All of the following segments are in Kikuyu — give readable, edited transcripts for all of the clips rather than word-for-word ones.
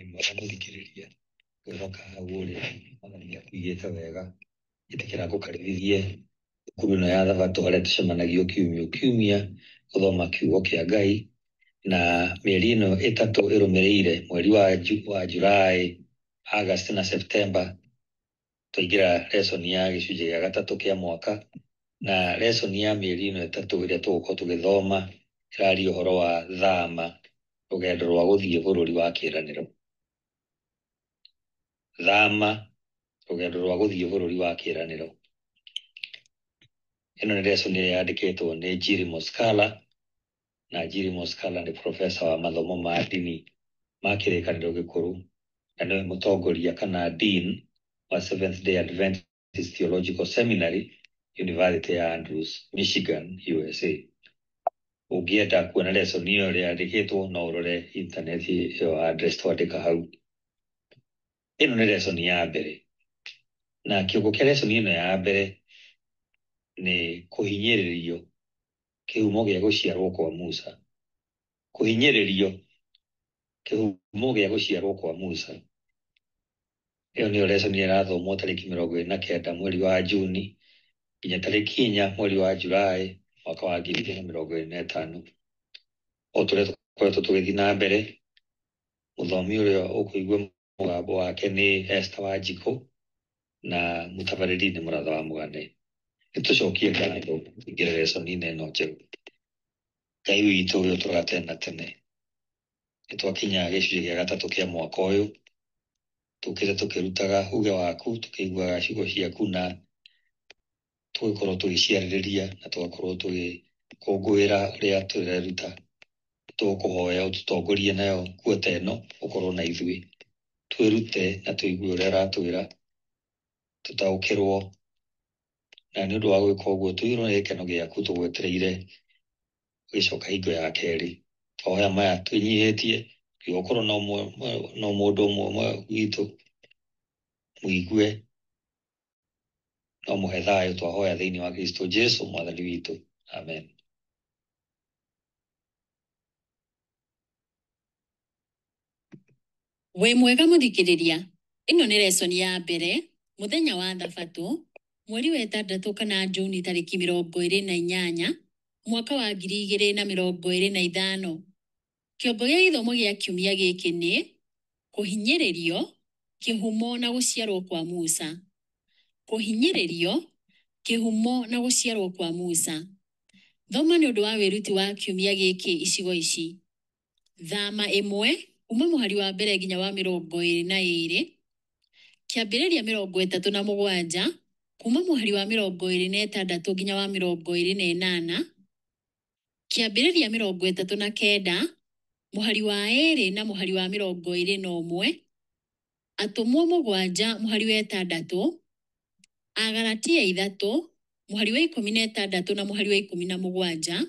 Wĩ mwega mũthikĩrĩria, ngwĩhoka hau ũrĩ Mwathani nĩakũigĩte wega. Ĩtĩkĩra ngũkaribithie thukuru ĩno ya Thabatũ harĩa tũcemanagia o kiumia o kiumia gũthoma kiugo kĩa Ngai, na mĩeri ĩno ĩtatũ ĩrũmĩrĩire, mweri wa July, August na September, twaingĩra lesson ya gĩcunjĩ gĩa gatatũ kĩa mwaka, na lesson ya mĩeri ĩno ĩtatũ ĩrĩa tũgũkorwo tũgĩthoma ĩraria ũhoro wa thama, rũgendo rwa gũthiĩ bũrũri wa kĩĩranĩro. Thama, rũgendo rwa gũthiĩ bũrũri wa kĩĩranĩro. Ĩno nĩ lesson ĩrĩa yandĩkĩtwo nĩ Jiri Moskala, na Jiri Moskala nĩ professor wa mathomo ma ndini ma kĩrĩkanĩro gĩkũrũ, na nĩwe mũtongoria kana dean wa Seventh Day Adventist Theological Seminary, University ya Andrews, Michigan, USA. Ũngĩenda kuona lesson ĩyo ĩrĩa yandĩkĩtwo no ũrore internet ĩyo address twandĩka hau. Ĩno nĩ lesson ya mbere, na kĩongo kĩa lesson ĩno ya mbere nĩ kũhinyĩrĩrio, kĩhumo gĩa gũciarwo kwa Musa. Kũhinyĩrĩrio, kĩhumo gĩa gũciarwo kwa Musa. Ĩyo nĩyo lesson ĩrĩa ĩrathomwo tarĩki 29 mweri wa Juni nginya tarĩki 4 mweri wa Julai mwaka wa 2025. O ta ũrĩa tũkoretwo tũgĩthiĩ na mbere, mũthomi ũrĩa ũkũigua mũgambo wake nĩ Esther Wanjikũ na mũtabarĩri nĩ Mũratha wa Mũgane. Nĩtũcokie ngatho tũingĩre lesson-inĩ ĩno njerũ. Ngai witũ ũrĩa ũtũũraga tene na tene, nĩtwakinya gĩcunjĩ gĩa gatatũ kĩa mwaka ũyũ, tũkĩte tũkĩrutaga uge waku, tũkĩiguaga ciugo ciaku na tũgĩkorwo tũgĩciarĩrĩria na tũgakorwo tũgĩkũngũĩra ũrĩa tũreruta. Tũgũkũhoya ũtũtongorie nayo kuota ĩno, ũkorwo na ithuĩ, twĩrute na tũigue ũrĩa ũratwĩra, tũtaũkĩrwo, na nĩ ũndũ wa gwĩka ũguo tũiyũrwo nĩ gĩkeno gĩaku tũgwetereire ũgĩcoka hingo ya kerĩ. Twahoya maya twĩnyihĩtie, ũkorwo no mũndũ ũmwe ũmwe witũ mũigue no mũhe thayũ, twahoya thĩinĩ wa Kristo Jesu mwathani witũ, amen. Wĩ mwega mũthikĩrĩria, ĩno nĩ lesson ya mbere mũthenya wa Thabatũ mweri wa ĩtandatũ kana Juni tarĩki 28 mwaka wa 2025. Kĩongo gĩa gĩthomo gĩa kiumia gĩkĩ nĩ kũhinyĩrĩrio, kĩhumo na gũciarwo kwa Musa. Kũhinyĩrĩrio, kĩhumo na gũciarwo kwa Musa. Thoma nĩ ũndũ wa wĩruti wa kiumia gĩkĩ icigo ici. Thama 1 kuma mũhari wa mbere nginya wa 22, kĩambĩrĩria 37 kuma mũhari wa 26 nginya wa 28, kĩambĩrĩria 39 mũhari wa 2 na mũhari wa 21, atũmwo 7 mũhari wa 6, Agalatia 3 mũhari wa 16 na mũhari wa 17,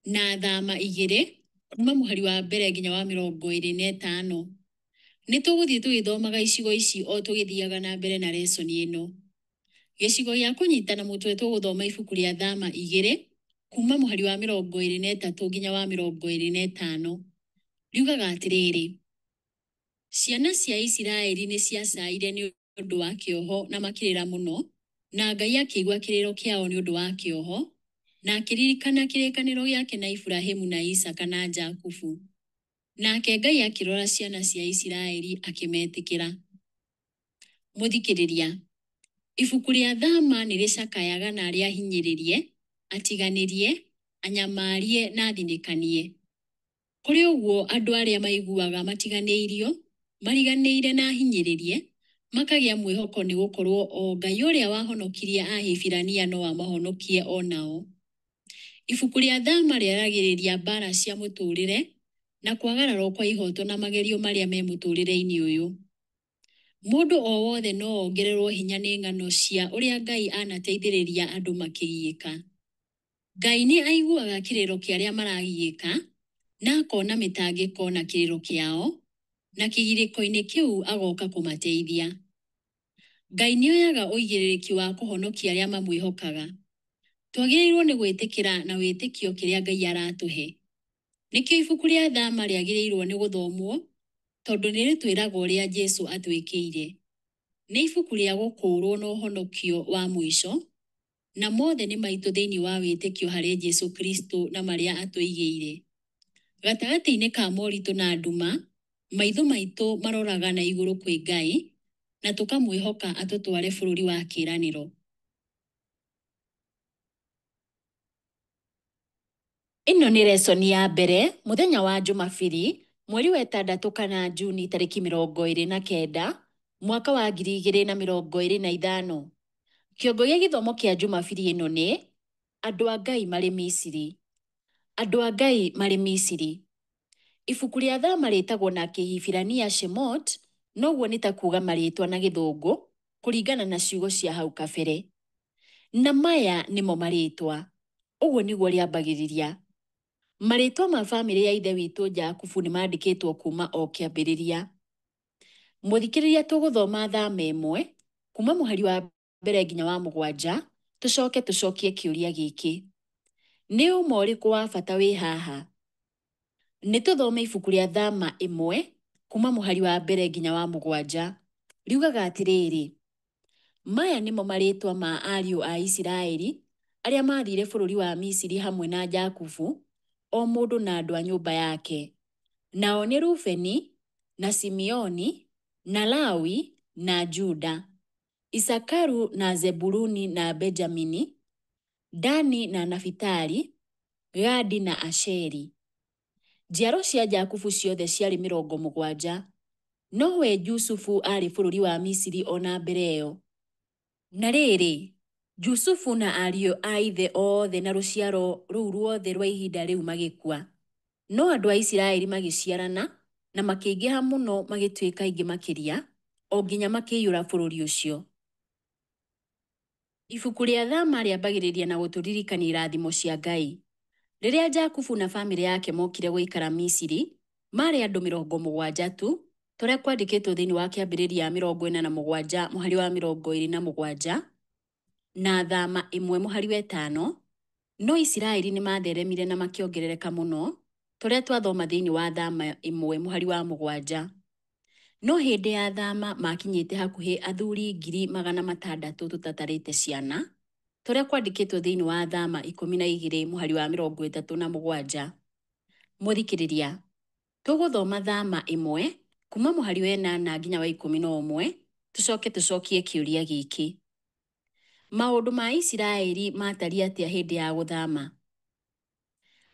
na Thama 2 kuma mũhari wa mbere nginya wa 25. Nĩ tũgũthiĩ tũgĩthomaga icigo ici o tũgĩthiaga na mbere na lesson ĩno. Gĩcigo gĩa kũnyitana mũtwe tũgũthoma ibuku rĩa Thama 2 kuma mũhari wa 23 nginya wa 25. Riugaga atĩrĩrĩ, ciana cia Isiraeli nĩ ciacaire nĩ ũndũ wa kĩoho na makĩrĩra mũno, na Ngai akĩigua kĩrĩro kĩao nĩ ũndũ wa kĩoho, na akĩririkana kĩrĩkanĩro gĩake na Iburahĩmu na Isaaka na Jakubu. Nake Ngai akĩrora ciana cia Isiraeli akĩmetĩkĩra. Mũthikĩrĩria, ibuku rĩa Thama nĩ rĩcakayaga na arĩa ahinyĩrĩrie, atiganĩrie, anyamarie na athinĩkanie. Kũrĩ ũguo andũ arĩa maiguaga matiganĩirio, mariganĩire na ahinyĩrĩrie, makagĩa mwĩhoko nĩ gũkorwo o Ngai ũrĩa wahonokirie Ahibirania no amahonokie o nao. Ibuku rĩa Thama rĩaragĩrĩria mbara cia mũtũrĩre na kwagararwo kwa ihoto na magerio marĩa me mũtũrĩre-inĩ ũyũ. Mũndũ o wothe no ongererwo hinya nĩ ng'ano cia ũrĩa Ngai anateithĩrĩria andũ makĩgiĩka. Ngai nĩ aiguaga kĩrĩro kĩa arĩa maragiĩka na akona mĩtangĩko na kĩrĩro kĩao, na kĩgirĩko-inĩ kĩu agoka kũmateithia. Ngai nĩ oyaga ũigĩrĩrĩki wa kũhonokia arĩa mamwĩhokaga. Twagĩrĩirwo nĩ gwĩtĩkĩra na wĩtĩkio kĩrĩa Ngai aratũhe. Nĩkĩo ibuku rĩa Thama rĩagĩrĩirwo nĩ gũthomwo tondũ nĩ rĩtwĩraga ũrĩa Jesu atwĩkĩire. Nĩ ibuku rĩa gũkũũrwo na ũhonokio wa mũico, na mothe nĩ maitũ thĩinĩ wa wĩtĩkio harĩ Jesu Kristo na marĩa atũigĩire. Gatagatĩ-inĩ ka moritũ na nduma, maitho maitũ maroraga na igũrũ kwĩ Ngai, na tũkamwĩhoka atũtware bũrũri wa kĩĩranĩro. Ĩno nĩ resoni ya mbere mũthenya wa Njumabiri mweri wa ĩtandatũ kana Juni tarĩki 29 mwaka wa 2025. Kĩongo gĩa gĩthomo kĩa Njumabiri ĩno nĩ Andũ a Ngai marĩ Misiri. Andũ a Ngai marĩ Misiri. Ibuku rĩa Thama rĩtagwo na Kĩhibirania Shemot, noguo nĩ ta kuuga marĩĩtwa na Gĩthũngũ kũringana na ciugo cia hau kabere. Na maya nĩmo marĩĩtwa. Ũguo nĩguo rĩambagĩrĩria. Marĩĩtwa ma famĩlĩ ya ithe witũ Jakubu nĩ mandĩkĩtwo kuuma o kĩambĩrĩria. Mũthikĩrĩria tũgũthoma Thama 1 kuuma mũhari wa mbere nginya wa 7, tũcoke tũcokie kĩũria gĩkĩ. Nĩ ũma ũrĩkũ wa bata wĩ haha? Nĩ tũthome ibuku rĩa Thama 1 kuuma mũhari wa mbere nginya wa 7. Riugaga atĩrĩrĩ, maya nĩmo marĩĩtwa ma ariũ a Isiraeli arĩa maathire bũrũri wa Misiri hamwe na Jakubu, o mũndũ na andũ a nyũmba yake. Nao nĩ Rubeni, na Simeoni, na Lawi, na Juda, Isakaru na Zebuluni na Benjamini, Dani na Nafitali, Gadi na Asheri. Njiaro cia Jakubu ciothe ciarĩ 70, nowe Jusufu aarĩ bũrũri wa Misiri o na mbere ĩyo. Na rĩrĩ, Jusufu na ariũ a ithe othe na rũciaro rũu ruothe rwa ihinda rĩu magĩkua. No andũ a Isiraeli magĩciarana na makĩingĩha mũno magĩtuĩka aingĩ makĩria, o nginya makĩiyũra bũrũri ũcio. Ibuku rĩa Thama rĩambagĩrĩria na gũtũririkania irathimo cia Ngai. Rĩrĩa Jakubu na famĩlĩ yake mokire gũikara Misiri, maarĩ andũ 70 tu, ta ũrĩa kwandĩkĩtwo thĩinĩ wa Kĩambĩrĩria 47 mũhari wa 27 na Thama 1 mũhari wa 5. No Isiraeli nĩ maatheremire na makĩongerereka mũno, ta ũrĩa twathoma thĩinĩ wa Thama 1 mũhari wa 7. No hĩndĩ ya Thama maakinyĩte hakuhĩ athuri 600,000 tũtatarĩte ciana, ta ũrĩa kwandĩkĩtwo thĩinĩ wa Thama 12 mũhari wa 37. Mũthikĩrĩria, tũgũthoma Thama 1 kuuma mũhari wa 8 nginya wa 11, tũcoke tũcokie kĩũria gĩkĩ. Maũndũ ma Isiraeli maatariĩ atĩa hĩndĩ ya gũthama?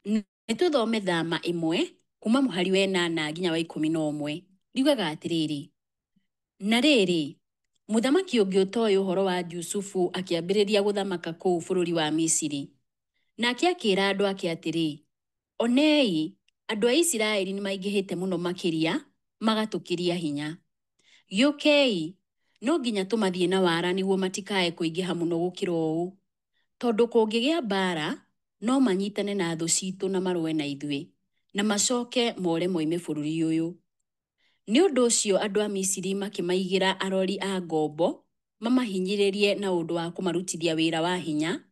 Nĩ tũthome Thama 1 kuuma mũhari wa 8 nginya wa 11. Riugaga atĩrĩrĩ, na rĩrĩ, mũthamaki ũngĩ ũtoĩ ũhoro wa Jusufu akĩambĩrĩria gũthamaka kũu bũrũri wa Misiri. Nake akĩĩra andũ ake atĩrĩ, onei, andũ a Isiraeli nĩ maingĩhĩte mũno makĩria, magatũkĩria hinya. Gĩũkei, no nginya tũmathiĩ na wara nĩguo matikae kũingĩha mũno gũkĩra ũũ. Tondũ kũngĩgĩa mbaara, no manyitane na thũ citũ na marũe na ithuĩ, na macoke more moime bũrũri ũyũ. Nĩ ũndũ ũcio andũ a Misiri makĩmaigĩra arori a ngombo mamahinyĩrĩrie na ũndũ wa kũmarutithia wĩra wa hinya,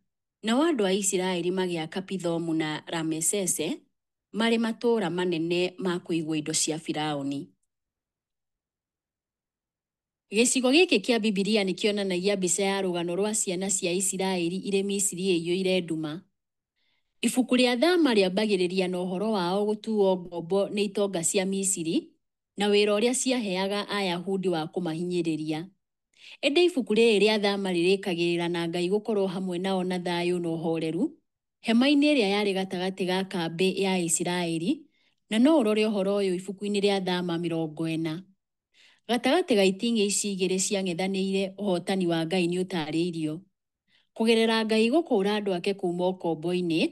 nao andũ a Isiraeli magĩaka Pithomu na Ramesese marĩ matũũra manene ma kũigwo indo cia Firaũni. Gĩcigo gĩkĩ kĩa Bibilia nĩ kĩonanagia mbica ya rũgano rwa ciana cia Isiraeli irĩ Misiri ĩiyũire nduma. Ibuku rĩa Thama rĩambagĩrĩria na ũhoro wao gũtuo ngombo nĩ itonga cia Misiri na wĩra ũrĩa ciaheaga Ayahudi wa kũmahinyĩrĩria. Ĩndĩ ibuku rĩrĩ rĩa Thama rĩrĩkagĩrĩra na Ngai gũkorwo hamwe nao na thayũ na ũhoreru hema-inĩ ĩrĩa yarĩ gatagatĩ ga kambĩ ya Isiraeli, na no ũrore ũhoro ũyũ ibuku-inĩ rĩa Thama 40. Gatagatĩ ga iting'ĩ ici igĩrĩ ciang'ethanĩire ũhotani wa Ngai nĩ ũtaarĩirio. Kũgerera Ngai gũkũũra andũ ake kuuma ũkombo-inĩ,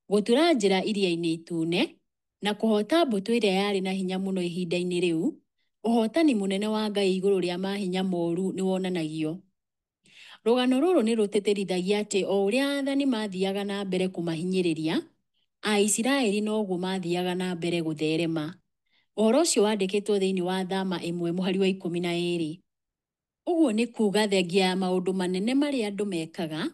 gũtura njĩra iria-inĩ itune, na kũhoota mbũtũ ĩrĩa yarĩ na hinya mũno ihinda-inĩ rĩu, ũhotani mũnene wa Ngai igũrũ rĩa mahinya moru nĩ wonanagio. Rũgano rũrũ nĩ rũtĩtĩrithagia atĩ o ũrĩa aathani maathiaga na mbere kũmahinyĩrĩria, Aisiraeli noguo maathiaga na mbere gũtherema. Ũhoro ũcio wandĩkĩtwo thĩinĩ wa Thama 1 mũhari wa 12. Ũguo nĩ kuuga thengia ya maũndũ manene marĩa andũ mekaga,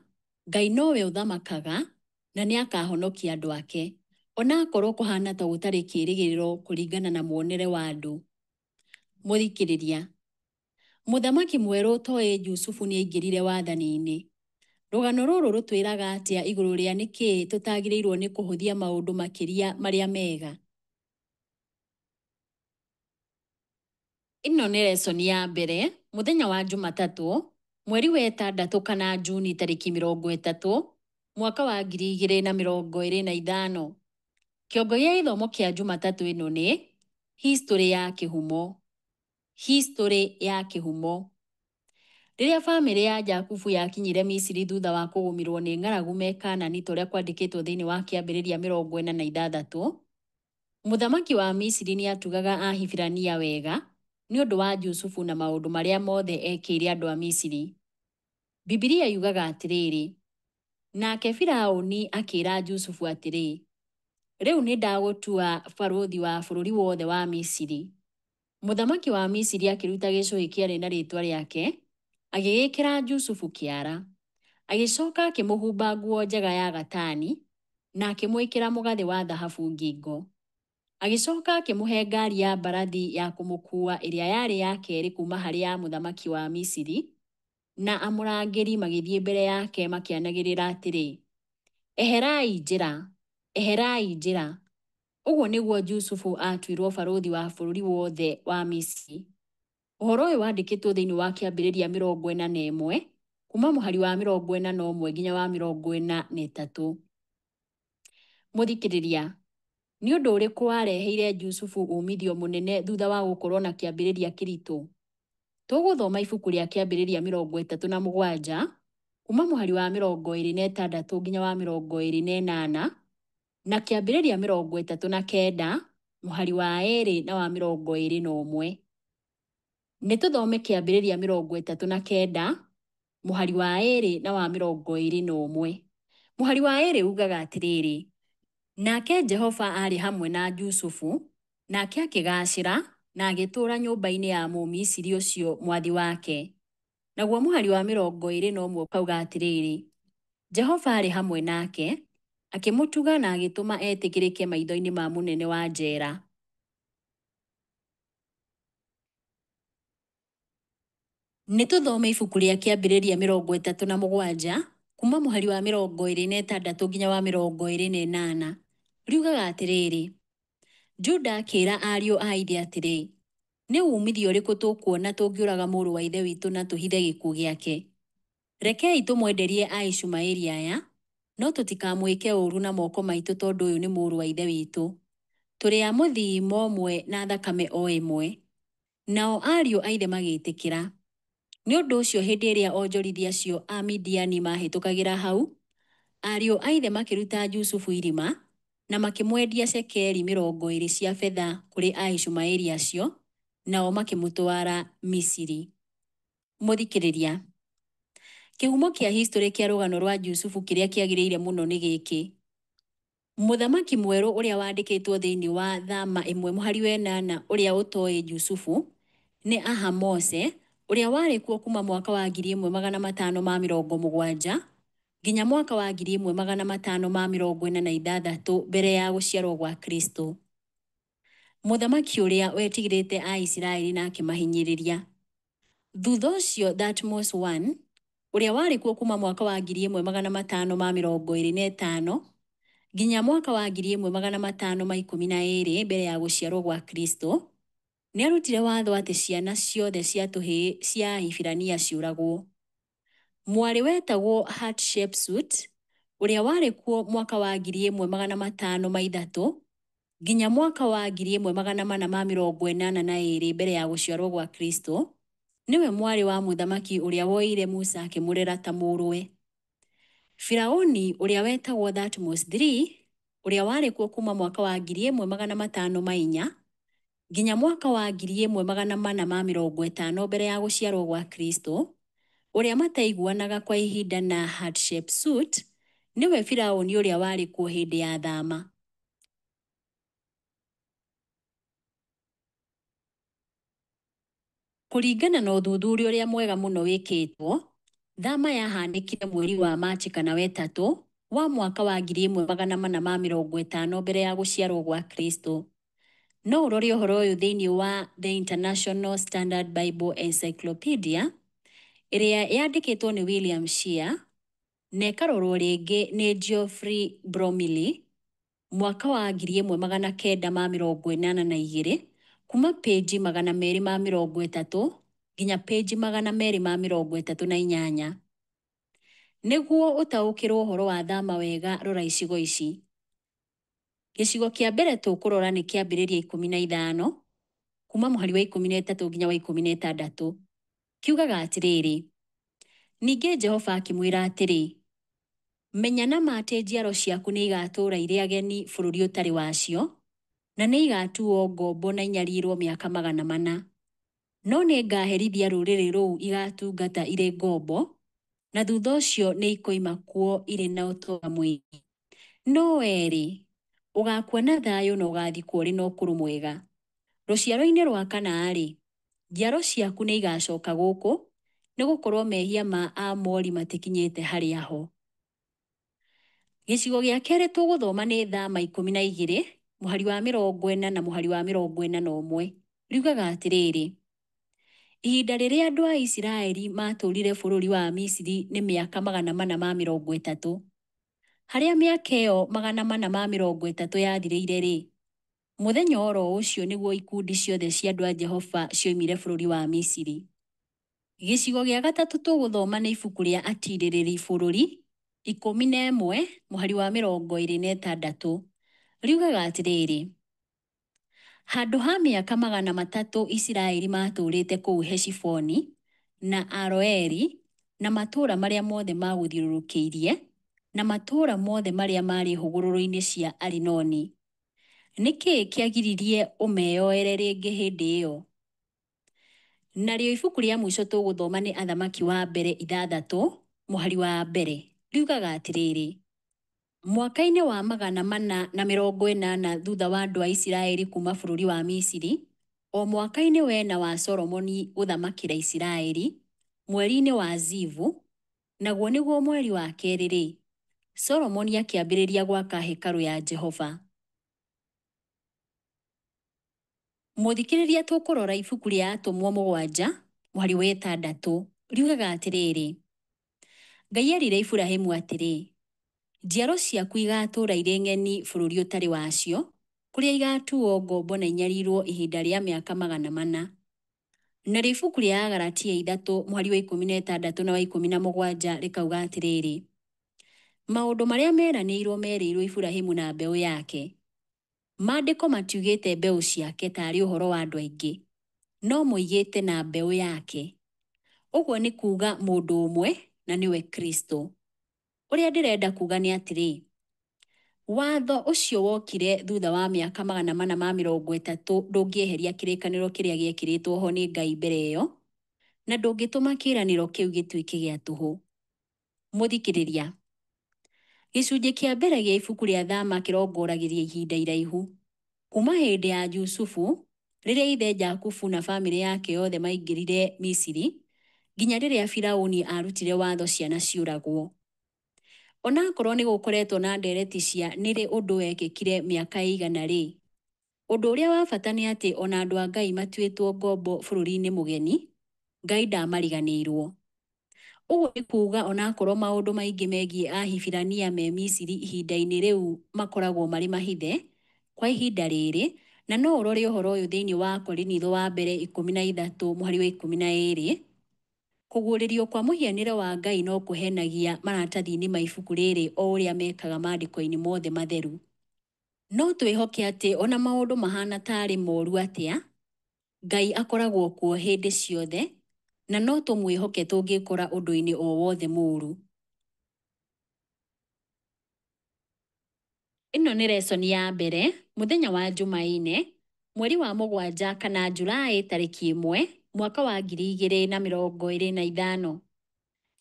Ngai nowe ũthamakaga na nĩ akahonokia andũ ake, o na akorũo kũhaana ta gũtarĩ kĩĩrĩgĩrĩro kũringana na muonere wa andũ. Mũthikĩrĩria, mũthamaki mwerũ ũtoĩ Jusufu nĩ aingĩrire wathani-inĩ. Rũgano rũrũ rũtwĩraga atĩa igũrũ rĩa nĩkĩĩ tũtagĩrĩirũo nĩ kũhũthia maũndũ makĩria marĩa mega? Ĩno nĩ lesson ya mbere, mũthenya wa Jumatatũ, mweri wa ĩtandatũ kana Juni tarĩki 30, mwaka wa 2025. Kĩongo gĩa gĩthomo kĩa Jumatatũ ĩno nĩ History ya kĩhumo. History ya kĩhumo. Rĩrĩa famĩlĩ ya Jakubu yakinyire Misiri thutha wa kũgũmĩrũo nĩ ng'aragu me Kaanani ta ũrĩa kwandĩkĩtwo thĩinĩ wa Kĩambĩrĩria 46, mũthamaki wa Misiri nĩ aatugaga Ahibirania wega nĩ ũndũ wa Jusufu na maũndũ marĩa mothe eekĩire andũ a Misiri. Bibilia yugaga atĩrĩrĩ, Nake Firaũni akĩĩra Jusufu atĩrĩ, Rĩu nĩndagũtua barũthi wa bũrũri wothe wa Misiri. Mũthamaki wa Misiri akĩruta gĩcũhĩ kĩarĩ na rĩĩtwa rĩake, agĩgĩĩkĩra Jusufu kĩara. Agĩcoka akĩmũhumba nguo njega ya gatani, na akĩmwĩkĩra mũgathĩ wa thahabu ngingo. Agĩcoka akĩmũhe ngaari ya mbarathi ya kũmũkuua ĩrĩa yarĩ ya kerĩ kuuma harĩ ya mũthamaki wa Misiri, na amũrangĩri magĩthiĩ mbere yake makĩanagĩrĩra atĩrĩ, Eherai njĩra! Eherai njĩra! Ũguo nĩguo Jusufu aatuirũo barũthi wa bũrũri wothe wa Misiri. Ũhoro ũyũ wandĩkĩtwo thĩinĩ wa Kĩambĩrĩria 41, kuuma mũhari wa 41 nginya wa 43. Mũthikĩrĩria, nĩ ũndũ ũrĩkũ wareheire Jusufu uumithio mũnene thutha wa gũkorũo na kĩambĩrĩria kĩritũ? Tũgũthoma ibuku rĩa Kĩambĩrĩria 37, kuuma mũhari wa 26 nginya wa 28, na Kĩambĩrĩria 39, mũhari wa 2 na wa 21. Nĩ tũthome Kĩambĩrĩria 39, mũhari wa 2 na wa 21. Mũhari wa 2 ugaga atĩrĩrĩ, Nake Jehova aarĩ hamwe na Jusufu, nake akĩgaacĩra na agĩtũũra nyũmba-inĩ ya Mũmisiri ũcio mwathi wake. Naguo mũhari wa 21 ũkauga atĩrĩrĩ, Jehova aarĩ hamwe nake, akĩmũtuga na agĩtũma etĩkĩrĩke maitho-inĩ ma mũnene wa njera. Nĩ tũthome ibuku rĩa Kĩambĩrĩria 37, kuuma mũhari wa 26 nginya wa 28. Riugaga atĩrĩrĩ, Juda akĩĩra ariũ a ithe atĩrĩ, Nĩ uumithio ũrĩkũ tũkuona tũngĩũraga mũrũ wa ithe witũ na tũhithe gĩkuũ gĩake? Rekei tũmwenderie Aishumaeli aya, no tũtikamwĩke ũũru na moko maitũ tondũ ũyũ nĩ mũrũ wa ithe witũ. Tũrĩ a mũthiimo ũmwe na thakame o ĩmwe. Nao ariũ a ithe magĩtĩkĩra. Nĩ ũndũ ũcio hĩndĩ ĩrĩa onjorithia acio a Midiani maahĩtũkagĩra hau, ariũ a ithe makĩruta Jusufu irima na makĩmwendia cekeri 20 cia betha kũrĩ Aishumaeli acio, nao makĩmũtwara Misiri. Mũthikĩrĩria, kĩhumo kĩa historĩ kĩa rũgano rwa Jusufu kĩrĩa kĩagĩrĩire mũno nĩ gĩkĩ. Mũthamaki mwerũ ũrĩa wandĩkĩtwo thĩinĩ wa Thama ĩmwe mũhari wa ĩnana ũrĩa ũtoĩ Jusufu nĩ Ahamose, ũrĩa warĩ kuo kuuma mwaka wa 1570 nginya mwaka wa 1546 mbere ya gũciarũo gwa Kristo. Mũthamaki ũrĩa wetigĩrĩte Aisiraeli na akĩmahinyĩrĩria. Thutha ũcio Thutmose I, ũrĩa warĩ kuo kuuma mwaka wa 1525 nginya mwaka wa 1512 mbere ya gũciarũo gwa Kristo, nĩ aarutire watho atĩ ciana ciothe cia tũhĩĩ cia Ahibirania ciũragwo. Mwarĩ wetagwo Hatshepsut, ũrĩa warĩ kuo mwaka wa 1503 nginya mwaka wa 1482 mbere ya gũciarũo gwa Kristo, nĩwe mwarĩ wa mũthamaki ũrĩa woire Musa akĩmũrera ta mũrũwe. Firauni ũrĩa wetagwo Thutmose III, ũrĩa warĩ kuo kuuma mwaka wa 1504 nginya mwaka wa 1450 mbere ya gũciarũo gwa Kristo, ũrĩa mataiguanaga kwa ihinda na Hatshepsut, nĩwe Firauni ũrĩa warĩ kuo hĩndĩ ya Thama. Kũringana na ũthuthuria ũrĩa mwega mũno wĩkĩtwo, Thama yahanĩkire mweri wa Machi kana wetatũ wa mwaka wa 1450 mbere ya gũciarũo gwa Kristo. No ũrore ũhoro ũyũ thĩinĩ wa The International Standard Bible Encyclopedia ĩrĩa yandĩkĩtwo nĩ William Shear na ĩkarorwo rĩngĩ nĩ Geoffrey Bromiley mwaka wa 1982 kuma pĩnji 230 nginya pĩnji 238. Nĩguo ũtaũkĩrwo ũhoro wa thama wega rora icigo ici. Gĩcigo kĩa mbere tũkũrora nĩ kĩambĩrĩria 15 kuma mũhari wa 13 nginya wa 16. Kiugaga atĩrĩrĩ, ningĩ Jehova akĩmwĩra atĩrĩ, menya na ma atĩ njiaro ciaku nĩ igatũũra irĩ ageni bũrũri ũtarĩ wacio, na nĩ igatuo ngombo na inyarirwo mĩaka 400. No nĩ ngaherithia rũrĩrĩ rũu igatungata irĩ ngombo, na thutha ũcio nĩ ikoima kuo irĩ na ũtonga mũingĩ. No wee-rĩ, ũgaakua na thayũ na ũgaathikwo ũrĩ na ũkũrũ mwega. Rũciaro-inĩ rwa kana-rĩ, njiaro ciaku nĩ igaacoka gũkũ, nĩ gũkorũo mehia ma Aamori matikinyĩte harĩa ho. Gĩcigo gĩa kerĩ tũgũthoma nĩ Thama 12, mũhari wa 40 na mũhari wa 41. Riugaga atĩrĩrĩ, ihinda rĩrĩa andũ a Isiraeli maatũũrire bũrũri wa Misiri nĩ mĩaka 430. Harĩa mĩaka ĩyo 430 yathirĩire-rĩ, mũthenya oro ũcio nĩguo ikundi ciothe cia andũ a Jehova cioimire bũrũri wa Misiri. Gĩcigo gĩa gatatũ tũgũthoma nĩ ibuku rĩa Atiirĩrĩri Bũrũri 11 mũhari wa 26. Riugaga atĩrĩrĩ, handũ ha mĩaka 300 Isiraeli maatũũrĩte kũu Heshiboni na Aroeri na matũũra marĩa mothe magũthiũrũrũkĩirie na matũũra mothe marĩa maarĩ hũgũrũrũ-inĩ cia Arinoni. Nĩ kĩĩ kĩagiririe ũmeyoere rĩngĩ hĩndĩ ĩyo? Narĩo ibuku rĩa mũico tũgũthoma nĩ Athamaki wa Mbere 6 mũhari wa mbere. Riugaga atĩrĩrĩ, mwaka-inĩ wa 480 thutha wa andũ a Isiraeli kuuma bũrũri wa Misiri, o mwaka-inĩ wena wa Solomoni gũthamakĩra Isiraeli, mweri-inĩ wa Zivu, naguo nĩguo mweri wa kerĩ-rĩ, Solomoni akĩambĩrĩria gwaka hekarũ ya Jehova. Mũthikĩrĩria tũkũrora ibuku rĩa Atũmwo 7 mũhari wa 6. Riugaga atĩrĩrĩ, Ngai erire Iburahimu atĩrĩ, njiaro ciaku igatũũra irĩ ng'eni bũrũri ũtarĩ wacio, kũrĩa igatuo ngombo na inyarirwo ihinda rĩa mĩaka 400. Narĩo ibuku rĩa Agalatia 3 mũhari wa 16 na wa 17 rĩkauga atĩrĩrĩ, maũndũ marĩa meranĩirwo merĩirwo Iburahimu na mbeũ yake. Maandĩko matiugĩte mbeũ ciake tarĩ ũhoro wa andũ aingĩ, no moigĩte na mbeũ yake. Ũguo nĩ kuuga mũndũ ũmwe na nĩwe Kristo. Ũrĩa ndĩrenda kuuga nĩ atĩrĩ, watho ũcio wokire thutha wa mĩaka 430 ndũngĩeheria kĩrĩkanĩro kĩrĩa gĩekĩrĩtwo ho nĩ Ngai mbere ĩyo, na ndũngĩtũma kĩĩranĩro kĩu gĩtuĩke gĩa tũhũ. Mũthikĩrĩria, gĩcunjĩ kĩa mbere gĩa ibuku rĩa Thama kĩrongoragĩria ihinda iraihu. Kuma hĩndĩ ya Jusufu, rĩrĩa ithe Jakubu na famĩlĩ yake yothe maingĩrire Misiri, nginya rĩrĩa Firauni aarutire watho ciana ciũragwo. Onakorwo nĩ gũkoretwo na ndereti cia nĩrĩ ũndũ wekĩkire mĩaka ĩigana-rĩ, ũndũ ũrĩa wa bata nĩ atĩ ona andũ a Ngai matuĩtwo ngombo bũrũri-inĩ mũgeni, Ngai ndamariganĩirwo. Ũguo nĩ kuuga onakorwo maũndũ maingĩ megiĩ Ahibirania me Misiri ihinda-inĩ rĩu makoragwo marĩ mahithe kwa ihinda rĩrĩ, na no ũrore ũhoro ũyũ thĩinĩ wa Akorinitho wa mbere 13 mũhari wa 12, kũguũrĩrio kwa mũhianĩre wa Ngai no kũhenagia maratathi-inĩ ma ibuku rĩrĩ o ũrĩa mekaga maandĩko-inĩ mothe matheru. No twĩhoke atĩ ona maũndũ mahana tarĩ moru atĩa, Ngai akoragwo kuo hĩndĩ ciothe, na no tũmwĩhoke tũngĩkora ũndũ-inĩ o wothe mũũru. Ĩno nĩ lesson ya mbere, mũthenya wa Jumaine, mweri wa 7 kana Julaĩ tarĩki 1, mwaka wa 2025.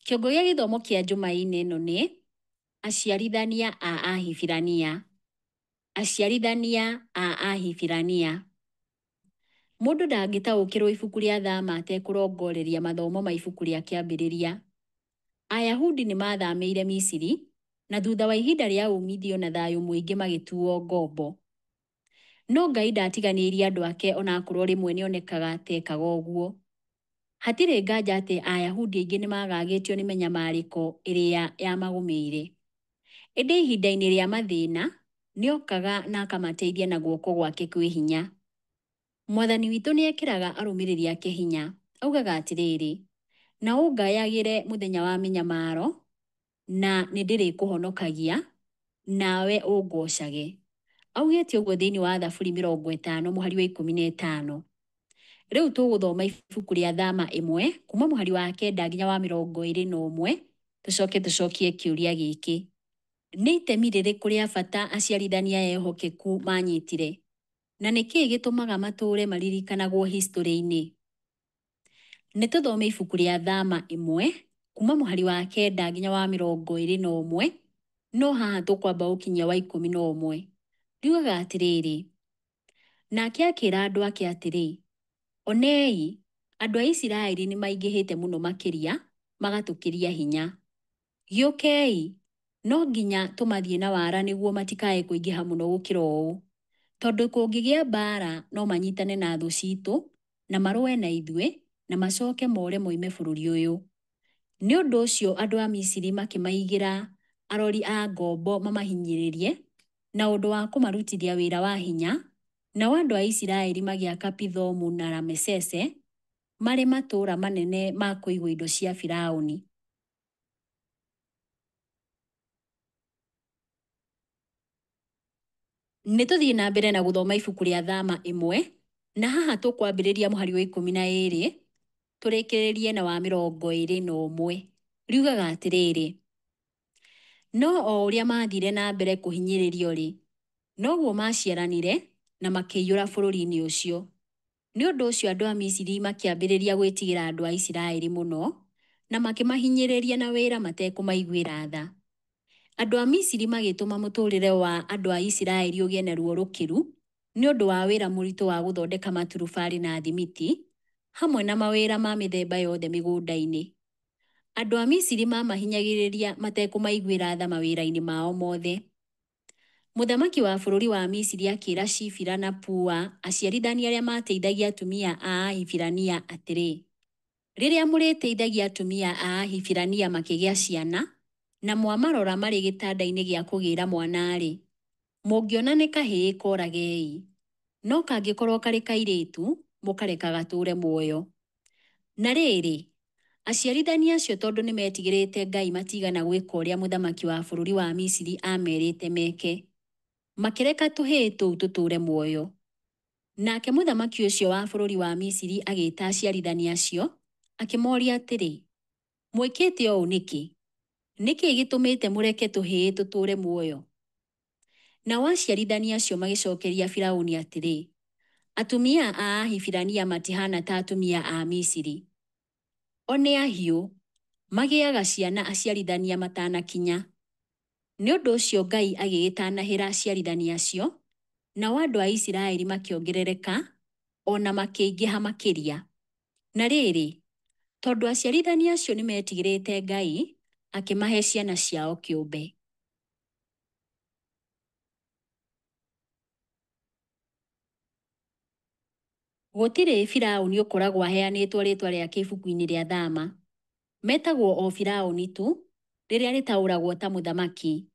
Kĩongo gĩa gĩthomo kĩa Jumaine ĩno nĩ aciarithania a Ahibirania. Aciarithania a Ahibirania. Mũndũ ndangĩtaũkĩrwo ibuku rĩa Thama atekũrongoreria mathomo ma ibuku rĩa Kĩambĩrĩria. Ayahudi nĩ maathamĩire Misiri, na thutha wa ihinda rĩa uumithio na thayũ mũingĩ magĩtuo ngombo. No Ngai ndatiganĩirie andũ ake ona akorwo rĩmwe nĩ onekaga ta ekaga ũguo. Hatirĩ nganja atĩ Ayahudi aingĩ nĩ maagagĩtio nĩ mĩnyamarĩko ĩrĩa yamagũmĩire. Ĩndĩ ihinda-inĩ rĩa mathĩna, nĩ okaga na akamateithia na guoko gwake kwĩ hinya. Mwathani witũ nĩ ekĩraga arũmĩrĩri ake hinya. Augaga atĩrĩrĩ, na ũngayagĩre mũthenya wa mĩnyamaro, na nĩ ndĩrĩkũhonokagia, nawe ũngoocage. Augĩte ũguo thĩinĩ wa Thaburi 50 mũhari wa 15. Rĩu tũgũthoma ibuku rĩa Thama 1 kuma mũhari wa 9 nginya wa 21, tũcoke tũcokie kĩũria gĩkĩ. Nĩ itemi rĩrĩkũ rĩa bata aciarithania ehokeku maanyitire, na nĩ kĩĩ gĩtũmaga matũũre maririkanagwo historĩ-inĩ? Nĩ tũthome ibuku rĩa Thama 1 kuma mũhari wa 9 nginya wa 21, no haha tũkwamba gũkinyia wa 11. Riugaga atĩrĩrĩ, nake akĩra andũ ake atĩrĩ, onei, andũ a Isiraeli nĩ maingĩhĩte mũno makĩria, magatũkĩria hinya. Gĩũkei, no nginya tũmathiĩ na wara nĩguo matikae kũingĩha mũno gũkĩra ũũ. Tondũ kũngĩgĩa mbaara, no manyitane na thũ ciitũ, na marũe na ithuĩ, na macoke more moime bũrũri ũyũ. Nĩ ũndũ ũcio andũ a Misiri makĩmaigĩra arori a ngombo mamahinyĩrĩrie na ũndũ wa kũmarutithia wĩra wa hinya, nao andũ a Isiraeli magĩaka Pithomu na Ramesese marĩ matũũra manene ma kũigwo indo cia Firauni. Nĩ tũthiĩ na mbere na gũthoma ibuku rĩa Thama 1, na haha tũkwambĩrĩria mũhari wa 12 tũrĩkĩrĩrie na wa 21. Riugaga atĩrĩrĩ, no o ũrĩa maathire na mbere kũhinyĩrĩrio-rĩ, noguo maaciaranire na makĩiyũra bũrũri-inĩ ũcio. Nĩ ũndũ ũcio andũ a Misiri makĩambĩrĩria gwĩtigĩra andũ a Isiraeli mũno, na makĩmahinyĩrĩria na wĩra matekũmaiguĩra tha. Andũ a Misiri magĩtũma mũtũũrĩre wa andũ a Isiraeli ũgĩe na ruo rũkĩru nĩ ũndũ wa wĩra mũritũ wa gũthondeka maturubarĩ na thimiti, hamwe na mawĩra ma mĩthemba yothe mĩgũnda-inĩ. Andũ a Misiri maamahinyagĩrĩria matekũmaiguĩra tha mawĩra-inĩ mao mothe. Mũthamaki wa bũrũri wa Misiri akĩĩra Shifira na Pua, aciarithania arĩa maateithagia atumia a Ahibirania atĩrĩ, rĩrĩa mũrĩteithagia atumia a Ahibirania makĩgĩa ciana, na mwamarora marĩ gĩtanda-inĩ gĩa kũgĩĩra mwana-rĩ, mũngĩona nĩ kahĩĩ koragei, no kangĩkorũo karĩ kairĩtu, mũkareka gatũũre muoyo. Na rĩrĩ, aciarithania acio tondũ nĩ meetigĩrĩte Ngai matiigana gwĩka ũrĩa mũthamaki wa bũrũri wa Misiri aamerĩte meke. Makĩreka tũhĩĩ tũu tũtũũre muoyo. Nake mũthamaki ũcio wa bũrũri wa Misiri agĩĩta aciarithania acio, akĩmoria atĩrĩ, mwĩkĩte ũũ nĩkĩ? Nĩ kĩĩ gĩtũmĩte mũreke tũhĩĩ tũtũũre muoyo? Nao aciarithania acio magĩcokeria Firauni atĩrĩ, atumia a Ahibirania matihana ta atumia a Misiri. O nĩ ahiũ, magĩaga ciana aciarithania matanakinya. Nĩ ũndũ ũcio Ngai agĩgĩtanahĩra aciarithania acio, nao andũ a Isiraeli makĩongerereka o na makĩingĩha makĩria. Na rĩrĩ, tondũ aciarithania acio nĩ meetigĩrĩte Ngai, akĩmahe ciana ciao kĩũmbe. Gũtirĩ Firauni ũkoragwo aheanĩtwo rĩĩtwa rĩake ibuku-inĩ rĩa Thama. Metagwo o Firauni tu, rĩrĩa rĩtaũragwo ta mũthamaki.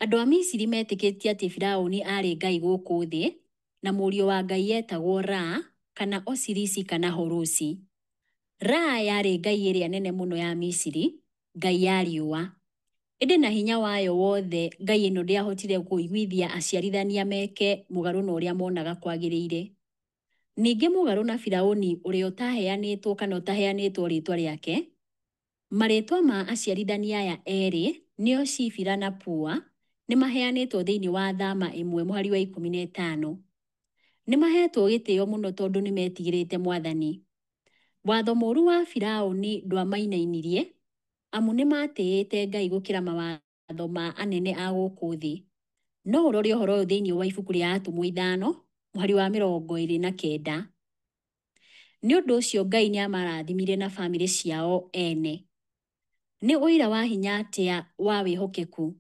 Andũ a Misiri meetĩkĩtie atĩ Firauni aarĩ ngai gũkũ thĩ, na mũriũ wa ngai eetagwo Ra, kana Osirisi kana Horusi. Ra yarĩ ngai ĩrĩa nene mũno ya Misiri, ngai ya riũa. Ĩndĩ na hinya wayo wothe ngai ĩno ndĩahotire kũiguithia aciarithania meke mũgarũ na ũrĩa monaga kwagĩrĩire. Ningĩ mũgarũ na Firauni ũrĩa ũtaheanĩtwo kana ũtaheanĩtwo rĩĩtwa rĩake, marĩĩtwa ma aciarithania aya erĩ, nĩo Shifira na Pua, nĩ maheanĩtwo thĩinĩ wa Thama 1 mũhari wa 15. Nĩ maheetwo gĩtĩo mũno tondũ nĩ meetigĩrĩte Mwathani. Watho mũũru wa Firauni ndwamainainirie, amu nĩ maatĩĩte Ngai gũkĩra mawatho ma anene a gũkũ thĩ. No ũrore ũhoro ũyũ thĩinĩ wa ibuku rĩa Atũmwo 5 mũhari wa 29. Nĩ ũndũ ũcio Ngai nĩ aamarathimire na famĩlĩ ciao ene. Nĩ ũira wa hinya atĩa wa wĩhokeku!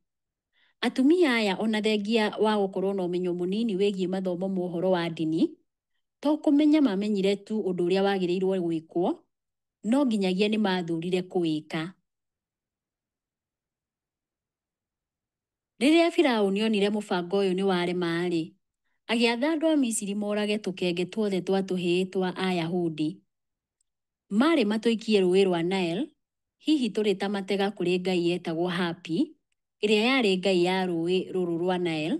Atumia aya ona thengia wa gũkorwo na ũmenyo mũnini wĩgiĩ mathomo ma ũhoro wa ndini, to kũmenya mamenyire tu ũndũ ũrĩa wagĩrĩirwo gwĩkwo, no nginyagia nĩ mathurire kũwĩka. Rĩrĩa Firaũni onire mũbango ũyũ nĩ warema-rĩ, agĩatha andũ a Misiri morage tũkenge tuothe twa tũhĩĩ twa Ayahudi. Maarĩ matũikie rũĩ rwa Nile, hihi tũrĩ ta matega kũrĩ ngai yetagwo Hapi, ĩrĩa yarĩ ngai ya rũĩ rũrũ rwa Nile,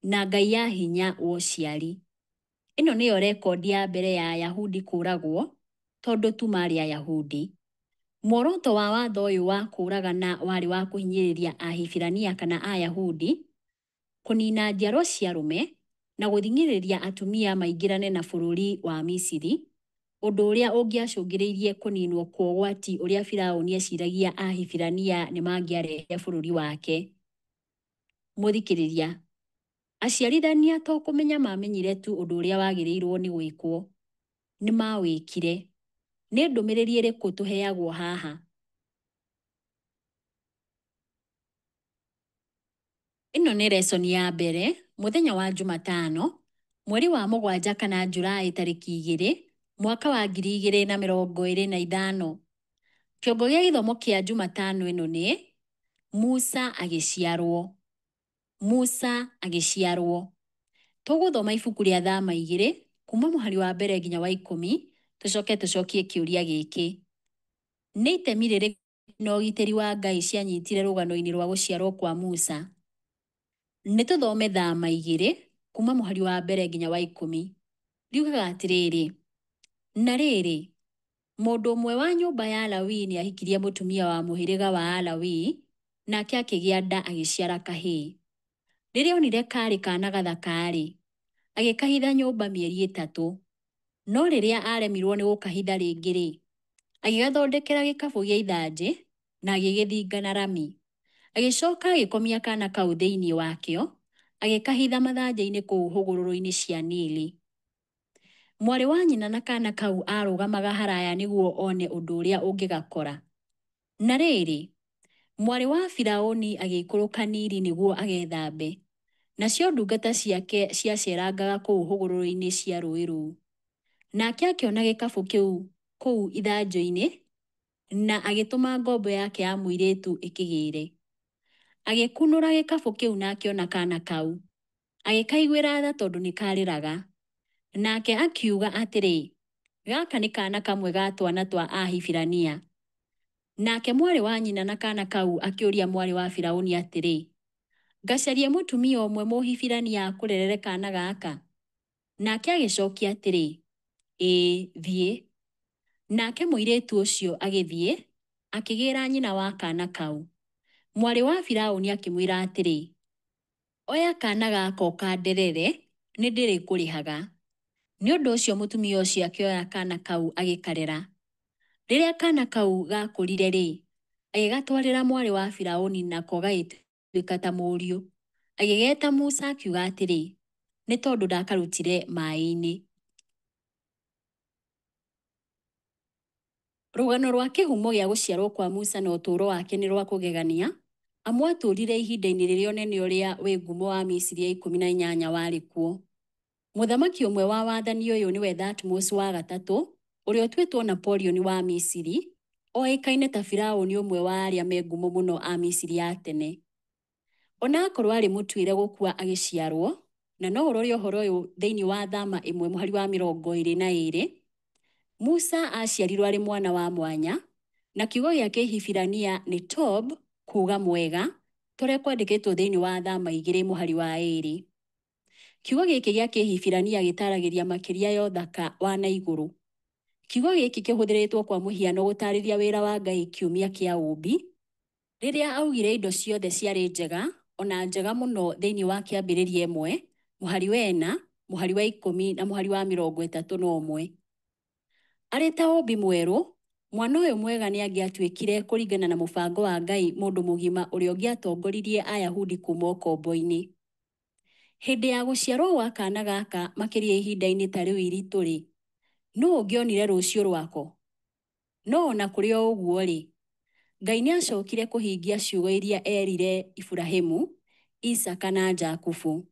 na ngai ya hinya wa ũciari. Ĩno nĩyo rekondi ya mbere ya Ayahudi kũũragwo tondũ tu maarĩ Ayahudi. Muoroto wa watho ũyũ wa kũũragana warĩ wa kũhinyĩrĩria Ahibirania kana Ayahudi, kũniina njiarwa cia arũme, na gũthing'ĩrĩria atumia maingĩrane na bũrũri wa Misiri, ũndũ ũrĩa ũngĩacũngĩrĩirie kũninwo kwa ũgwati ũrĩa Firaũni eciragia Ahibirania nĩ mangĩarehire bũrũri wake. Mũthikĩrĩria, aciarithania to kũmenya mamenyire tu ũndũ ũrĩa wagĩrĩirwo nĩ gwĩkwo, nĩ mawĩkire. Nĩ ndũmĩrĩri ĩrĩkũ tũheagwo haha? Ĩno nĩ lesson ya mbere, mũthenya wa Jumatano, mweri wa mũgwanja kana Julaĩ tarĩki 2, mwaka wa 2025. Kĩongo gĩa gĩthomo kĩa Jumatano ĩno nĩ Musa agĩciarwo. Musa agĩciarwo. Tũgũthoma ibuku rĩa Thama 2, kuma mũhari wa mbere nginya wa 10, tũcoke tũcokie kĩũria gĩkĩ. Nĩ itemi rĩrĩkũ na ũgitĩri wa Ngai cianyitire rũgano-inĩ rwa gũciarwo kwa Musa? Nĩ tũthome Thama 2, kuma mũhari wa mbere nginya wa 10. Riugaga atĩrĩrĩ, na rĩrĩ, mũndũ ũmwe wa nyũmba ya Lawi nĩ ahikirie mũtumia wa mũhĩrĩga wa Alawii, nake akĩgĩa nda agĩciara kahĩĩ. Rĩrĩa onire kaarĩ kaana gathaka-rĩ, agĩkahitha nyũmba mĩeri 3. No rĩrĩa aremirwo nĩ gũkahitha rĩngĩ-rĩ, agĩgathondekera gĩkabũ gĩa ithanjĩ na agĩgĩthinga na rami. Agĩcoka agĩkomia kaana kau thĩinĩ wakĩo, agĩkahitha mathanjĩ-inĩ kũu hũgũrũrũ-inĩ cia Nili. Mwarĩ wa nyina na kaana kau arũgamaga haraya nĩguo one ũndũ ũrĩa ũngĩgakora. Na rĩrĩ, mwarĩ wa Firaũni agĩikũrũka Nili nĩguo agethambe, nacio ndungata ciake ciaceerangaga kũu hũgũrũrũ-inĩ cia rũũĩ rũu. Nake akĩona gĩkabũ kĩu kũu ithanjĩ-inĩ na agĩtũma ngombo yake ya mũirĩtu ĩkĩgĩre. Agĩkunũra gĩkabũ kĩu na akĩona kaana kau. Agĩkaiguĩra tha tondũ nĩ karĩraga. Nake akiuga atĩrĩ, gaka nĩ kaana kamwe ga twana twa Ahibirania. Nake mwarĩ wa nyina na kaana kau akĩũria mwarĩ wa Firaũni atĩrĩ, ngacarie mũtumia ũmwe Mũhibirania akũrerere kaana gaka? Nake agĩcokia atĩrĩ, ĩĩ, thiĩ. Nake mũirĩtu ũcio agĩthiĩ, akĩgĩra nyina wa kaana kau. Mwarĩ wa Firaũni akĩmwĩra atĩrĩ, oya kaana gaka ũkanderere, nĩ ndĩrĩkũrĩhaga. Nĩ ũndũ ũcio mũtumia ũcio akĩoya kaana kau agĩkarera. Rĩrĩa kaana kau gaakũrire-rĩ, agĩgatwarĩra mwarĩ wa Firaũni nako gagĩtuĩka ta mũriũ. Agĩgeeta Musa akiuga atĩrĩ, nĩ tondũ ndakarutire maĩ-inĩ. Rũgano rwa kĩhumo gĩa gũciarwo kwa Musa na ũtũũro wake nĩ rwa kũgegania, amu aatũũrire ihinda-inĩ rĩrĩa ũnene ũrĩa wĩ ngumo wa Misiri ya 18 warĩ kuo. Mũthamaki ũmwe wa wathani ũyũ nĩwe Thutmose wa gatatũ, ũrĩa ũtuĩtwo Napoleon wa Misiri, oĩkaine ta Firaũni ũmwe wa arĩa me ngumo mũno a Misiri ya tene. Ona akorwo aarĩ mũtuĩre gũkua agĩciarwo, na no ũrore ũhoro ũyũ thĩinĩ wa Thama 1 mũhari wa 22, Musa aaciarirwo arĩ mwana wa mwanya, na kiugo gĩa Kĩhibirania nĩ tob, kuuga mwega, ta ũrĩa kwandĩkĩtwo thĩinĩ wa Thama 2 mũhari wa 2. Kiugo gĩkĩ gĩa Kĩhibirania gĩtaaragĩria makĩria ya ũthaka wa na igũrũ. Kiugo gĩkĩ kĩhũthĩrĩtwo kwa mũhiano gũtaarĩria wĩra wa Ngai kiumia kĩa ũũmbi, rĩrĩa augire indo ciothe ciarĩ njega, ona njega mũno thĩinĩ wa Kĩambĩrĩria 1, mũhari wa 4, mũhari wa 10 na mũhari wa 31. Arĩ ta ũũmbi mwerũ, mwana ũyũ mwega nĩ angĩatuĩkire kũringana na mũbango wa Ngai mũndũ mũgima ũrĩa ũngĩatongoririe Ayahudi kuuma ũkombo-inĩ. Hĩndĩ ya gũciarwo gwa kaana gaka makĩria ihinda-inĩ ta rĩu iritũ-rĩ, nũũ ũngĩonire rũciũ rwako? No ona kũrĩ o ũguo-rĩ, Ngai nĩ aacokire kũhingia ciugo iria eerire Iburahimu Isaaka na Jakubu.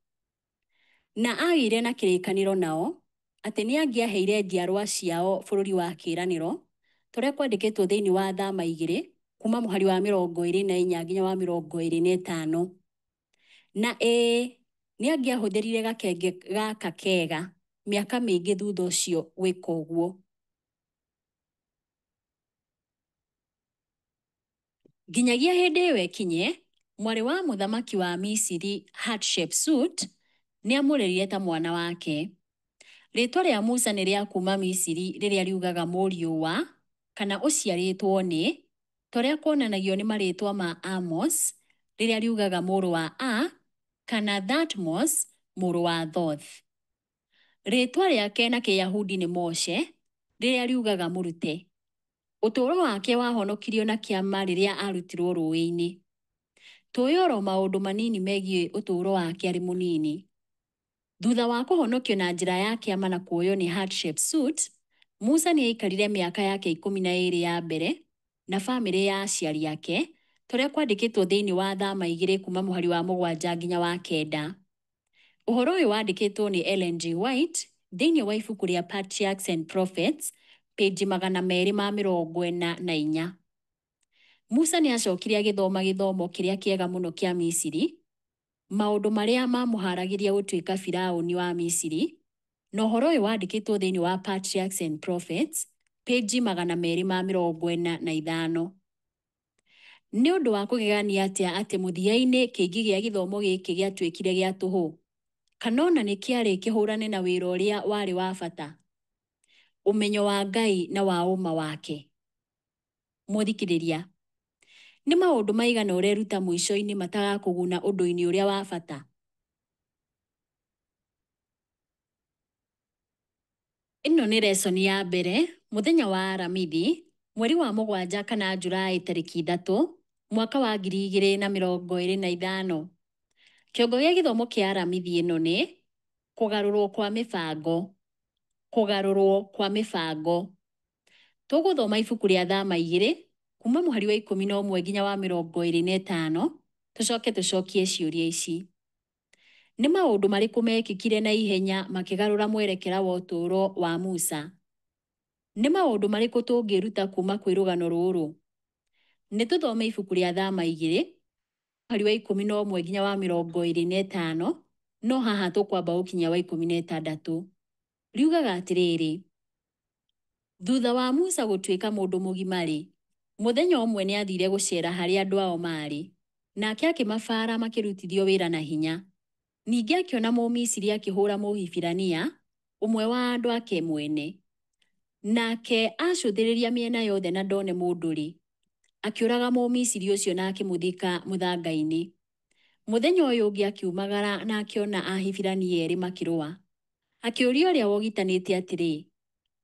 Na aagĩire na kĩrĩkanĩro nao atĩ nĩ angĩaheire njiarũa ciao bũrũri wa kĩĩranĩro, ta ũrĩa kwandĩkĩtwo thĩinĩ wa Thama 2, kuuma mũhari wa 24 nginya wa 25. Na ĩĩ, nĩ angĩahũthĩrire gakenge gaka kega mĩaka mĩingĩ thutha ũcio gwĩka ũguo. Nginyagia hĩndĩ ĩyo ĩkinye, mwarĩ wa mũthamaki wa Misiri Hatshepsut nĩ aamũrerire ta mwana wake. Rĩĩtwa rĩa Musa nĩ rĩa kuuma Misiri rĩrĩa riugaga mũriũ wa kana ũciarĩtwo nĩ, ta ũrĩa kuonanagio nĩ marĩĩtwa ma Amos, rĩrĩa riugaga mũrũ wa A, kana Thutmose, mũrũ wa Thoth. Rĩĩtwa rĩake na Kĩyahudi nĩ Moshe, rĩrĩa riugaga mũrute. Ũtũũro wake wahonokirio na kĩama rĩrĩa aarutirũo rũũĩ-inĩ. Tũĩ oro maũndũ manini megiĩ ũtũũro wake arĩ mũnini. Thutha wa kũhonokio na njĩra ya kĩama na kuoywo nĩ Hatshepsut, Musa nĩ aikarire mĩaka yake 12 ya mbere na famĩlĩ ya aciari ake, ta ũrĩa kwandĩkĩtwo thĩinĩ wa Thama 2 kuuma mũhari wa 7 nginya wa 9. Ũhoro ũyũ wandĩkĩtwo nĩ Ellen G. White thĩinĩ wa ibuku rĩa Patriarchs and Prophets, pĩnji 244. Musa nĩ aacokire agĩthoma gĩthomo kĩrĩa kĩega mũno kĩa Misiri, maũndũ marĩa maamũhaaragĩria gũtuĩka Firauni wa Misiri, na ũhoro ũyũ wandĩkĩtwo thĩinĩ wa Patriarchs and Prophets, pĩnji 245. Nĩ ũndũ wa kũgegania atĩa atĩ mũthia-inĩ kĩingĩ gĩa gĩthomo gĩkĩ gĩatuĩkire gĩa tũhũ, kana o na nĩ kĩarĩ kĩhũrane na wĩra ũrĩa warĩ wa bata, ũmenyo wa Ngai na wa ũũma wake. Mũthikĩrĩria, nĩ maũndũ maigana ũreruta mũico-inĩ matagakũguna ũndũ-inĩ ũrĩa wa bata? Ĩno nĩ lesson ya mbere, mũthenya wa Aramithi, mweri wa 7 kana Julaĩ tarĩki 3, mwaka wa 2025. Kĩongo gĩa gĩthomo kĩa Aramithi ĩno nĩ kũgarũrwo kwa mĩbango. Kũgarũrwo kwa mĩbango. Tũgũthoma ibuku rĩa Thama 2, kuma mũhari wa 11 nginya wa 25, tũcoke tũcokie ciũria ici. Nĩ maũndũ marĩkũ meekĩkire na ihenya makĩgarũra mwerekera wa ũtũũro wa Musa? Nĩ maũndũ marĩkũ tũngĩĩruta kuuma kwĩ rũgano rũrũ? Nĩ tũthome ibuku rĩa Thama 2, mũhari wa 11 nginya wa 25, no haha tũkwamba gũkinya wa 16. Riugaga atĩrĩrĩ, thutha wa Musa gũtuĩka mũndũ mũgima-rĩ, mũthenya ũmwe nĩ aathire gũceera harĩa andũ ao maarĩ, nake akĩmabaara makĩrutithio wĩra na hinya. Ningĩ akĩona Mũmisiri akĩhũũra Mũhibirania, ũmwe wa andũ ake mwene. Nake acũthĩrĩria mĩena yothe na ndone mũndũ-rĩ, akĩũraga Mũmisiri ũcio na akĩmũthika mũthanga-inĩ. Mũthenya ũyũ ũngĩ akiumagara na akĩona Ahibirania erĩ makĩrũa. Akĩũria ũrĩa wogitanĩte atĩrĩ,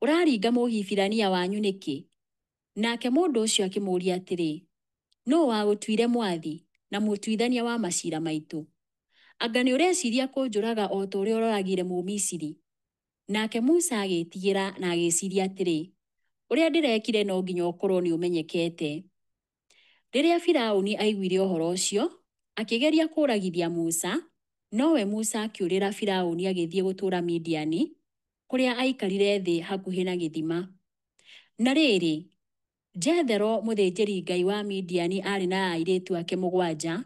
ũraringa Mũhibirania wanyu nĩkĩ? Nake mũndũ ũcio akĩmũũria atĩrĩ, nũũ wagũtuire mwathi na mũtuithania wa maciira maitũ? Anga nĩ ũreciria kũnjũraga o ta ũrĩa ũroragire Mũmisiri? Nake Musa agĩĩtigĩra na agĩciria atĩrĩ, ũrĩa ndĩrekire no nginya ũkorũo nĩ ũmenyekete. Rĩrĩa Firauni aiguire ũhoro ũcio, akĩgeria kũũragithia Musa, nowe Musa akĩũrĩra Firauni agĩthiĩ gũtũũra Midiani, kũrĩa aikarire thĩ hakuhĩ na gĩthima. Na rĩrĩ, Jethero mũthĩnjĩri-Ngai wa Midiani aarĩ na airĩtu ake 7,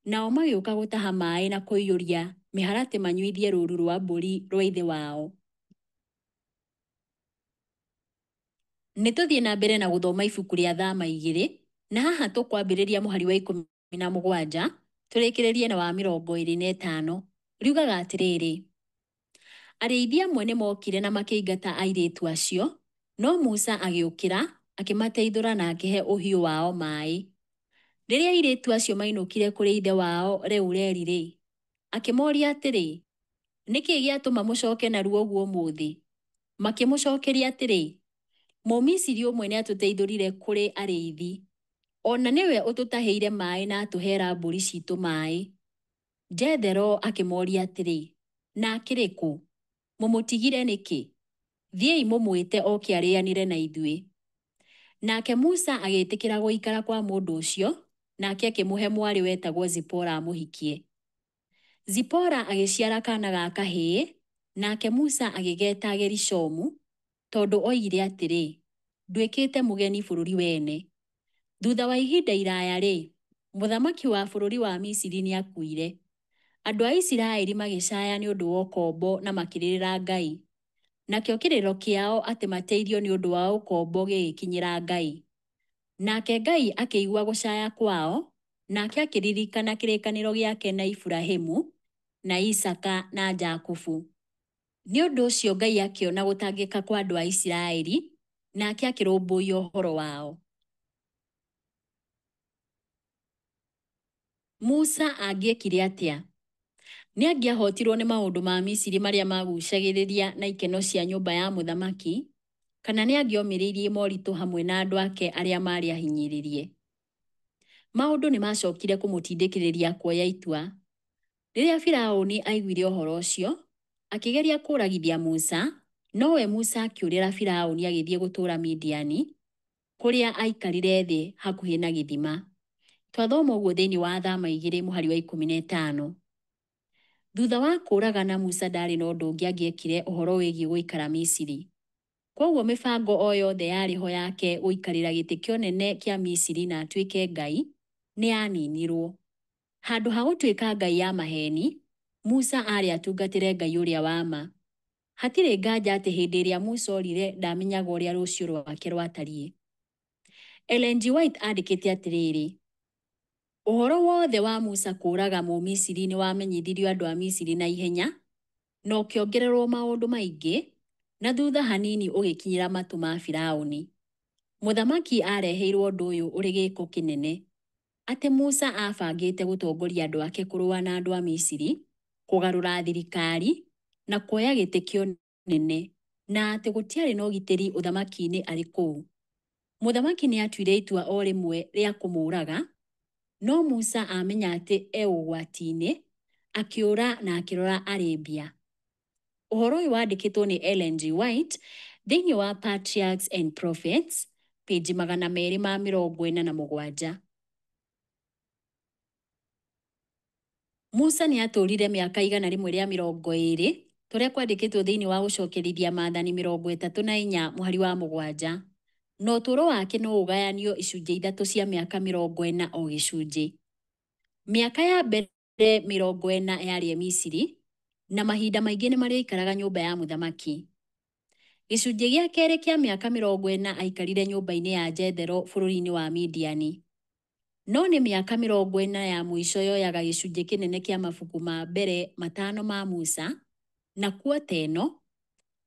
nao magĩũka gũtaha maĩ na kũiyũria mĩharatĩ manyuithie rũũru rwa mbũri rwa ithe wao. Nĩ tũthiĩ na mbere na gũthoma ibuku rĩa Thama 2, na haha tũkwambĩrĩria mũhari wa 17 tũrĩkĩrĩrie na wa 25. Riugaga atĩrĩrĩ, arĩithi amwe nĩ mokire na makĩingata airĩtu acio, no Musa agĩũkĩra, akĩmateithũra na akĩhe ũhiũ wao maĩ. Rĩrĩa airĩtu acio mainũkire kũrĩ ithe wao Reueli-rĩ, akĩmoria atĩrĩ, nĩ kĩĩ gĩatũma mũcoke narua ũguo ũmũthĩ? Makĩmũcokeria atĩrĩ, Mũmisiri ũmwe nĩ atũteithũrire kũrĩ arĩithi. O na nĩwe ũtũtahĩire maĩ na atũheera mbũri citũ maĩ. Jethero akĩmoria atĩrĩ, na akĩrĩ kũ? Mũmũtigire nĩkĩ? Thiĩi mũmwĩte oke arĩanĩre na ithuĩ. Nake Musa agĩĩtĩkĩra gũikara kwa mũndũ ũcio, nake akĩmũhe mwarĩ wetagwo Zipora amũhikie. Zipora agĩciara kaana ga kahĩĩ, nake Musa agĩgeeta Gerishomu, tondũ oigire atĩrĩ, Nduĩkĩte mũgeni bũrũri wene. Thutha wa ihinda iraya-rĩ, mũthamaki wa bũrũri wa Misiri nĩakuire. Andũ a Isiraeli magĩcaaya nĩ ũndũ wa ũkombo na makĩrĩrĩra Ngai. Nakĩo kĩrĩro kĩao atĩ mateithio nĩ ũndũ wa ũkombo gĩgĩkinyĩra Ngai. Nake Ngai akĩigua gũcaaya kwao, nake akĩririkana kĩrĩkanĩro gĩake na Iburahĩmu, na Isaaka, na Jakubu. Nĩ ũndũ ũcio Ngai akĩona gũtangĩka kwa andũ a Isiraeli, nake akĩrũmbũiya ũhoro wao. Musa angĩekire atĩa? Nĩ angĩahotirũo nĩ maũndũ ma Misiri marĩa magucagĩrĩria na ikeno cia nyũmba ya mũthamaki, kana nĩ angĩomĩrĩirie moritũ hamwe na andũ ake arĩa maarĩ ahinyĩrĩrie? Maũndũ nĩ maacokire kũmũtindĩkĩrĩria kuoya itua. Rĩrĩa Firauni aaiguire ũhoro ũcio, akĩgeria kũũragithia Musa, nowe Musa akĩũrĩra Firauni agĩthiĩ gũtũũra Midiani, kũrĩa aikarire thĩ hakuhĩ na gĩthima. Twathoma ũguo thĩinĩ wa Thama 2 mũhari wa 15. Thutha wa kũũragana Musa ndaarĩ na ũndũ ũngĩ angĩekire ũhoro wĩgiĩ gũikara Misiri. Kwoguo mĩbango o yothe yarĩ ho yake gũikarĩra gĩtĩ kĩa ũnene kĩa Misiri na atuĩke ngai, nĩ yaninirũo. Handũ ha gũtuĩka ngai ya maheeni, Musa aarĩ atungatĩre Ngai ũrĩa wa ma. Hatirĩ nganja atĩ hĩndĩ ĩrĩa Musa orire ndaamenyaga ũrĩa rũciũ rwake rwatariĩ. Ellen G. White andĩkĩte atĩrĩrĩ, Ũhoro wothe wa Musa kũũraga Mũmisiri nĩ wamenyithirio andũ a Misiri na ihenya, na ũkĩongererũo maũndũ maingĩ, na thutha hanini ũgĩkinyĩra matũ ma Firauni. Mũthamaki aareheirũo ũndũ ũyũ ũrĩ gĩĩko kĩnene, atĩ Musa aabangĩte gũtongoria andũ ake kũrũa na andũ a Misiri, kũgarũra thirikari, na kuoya gĩtĩ kĩa ũnene, na atĩ gũtiarĩ na ũgitĩri ũthamaki-inĩ arĩ kũu. Mũthamaki nĩ aatuire itua o rĩmwe rĩa kũmũũraga, no Musa amenya atĩ e ũgwati-inĩ, akĩũra na akĩrora Arabia. Ũhoro ũyũ wandĩkĩtwo nĩ Ellen G. White thĩinĩ wa Patriarchs and Prophets, page 247. Musa nĩ aatũũrire mĩaka 120, ta ũrĩa kwandĩkĩtwo thĩinĩ wa Gũcokerithia Maathani 34 mũhari wa 7, na ũtũũro wake no ũgayanio icunjĩ ithatũ cia mĩaka 40 o gĩcunjĩ. Mĩaka ya mbere 40 yarĩ e Misiri, na mahinda maingĩ nĩ marĩa aikaraga nyũmba ya mũthamaki. Gĩcunjĩ gĩa kerĩ kĩa mĩaka 40 aikarire nyũmba-inĩ ya Jethero bũrũri-inĩ wa Midiani. No nĩ mĩaka 40 ya mũico yoyaga gĩcunjĩ kĩnene kĩa mabuku ma mbere matano ma Musa, na kuota ĩno,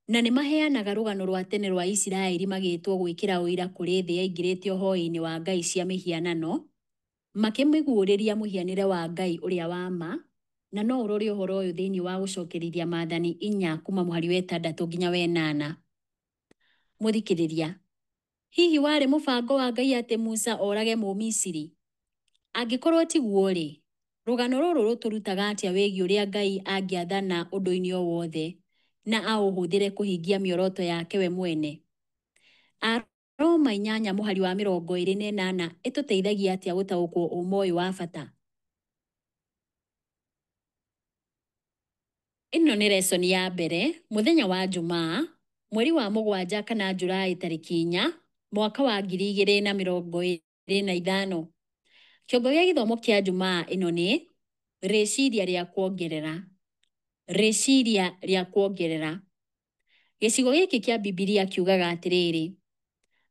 na nĩ maheanaga rũgano rwa tene rwa Isiraeli magĩtwo gwĩkĩra ũira kũrĩ thĩ yaingĩrĩte ũhoi-inĩ wa ngai cia mĩhianano, makĩmĩguũrĩria mũhianĩre wa Ngai ũrĩa wa ma, na no ũrore ũhoro ũyũ thĩinĩ wa Gũcokerithia Maathani 4 kuma mũhari wa 6 nginya wa 8. Mũthikĩrĩria, hihi warĩ mũbango wa Ngai atĩ Musa orage Mũmisiri? Angĩkorũo tiguo-rĩ, rũgano rũrũ rũtũrutaga atĩa wĩgiĩ ũrĩa Ngai angĩathana ũndũ-inĩ o wothe na aũhũthĩre kũhingia mĩoroto yake we mwene? Aroma 8 mũhari wa 28 ĩtũteithagia atĩa gũtaũkwo ũma ũyũ wa bata? Ĩno nĩ lesson ya mbere mũthenya wa Jumaa, mweri wa 7 kana Julaĩ tarĩki 4, mwaka wa 2025. Kĩongo gĩa gĩthomo kĩa Jumaa ĩno nĩ rĩciria rĩa kuongerera. Rĩciria rĩa kuongerera. Gĩcigo gĩkĩ kĩa Bibilia kiugaga atĩrĩrĩ,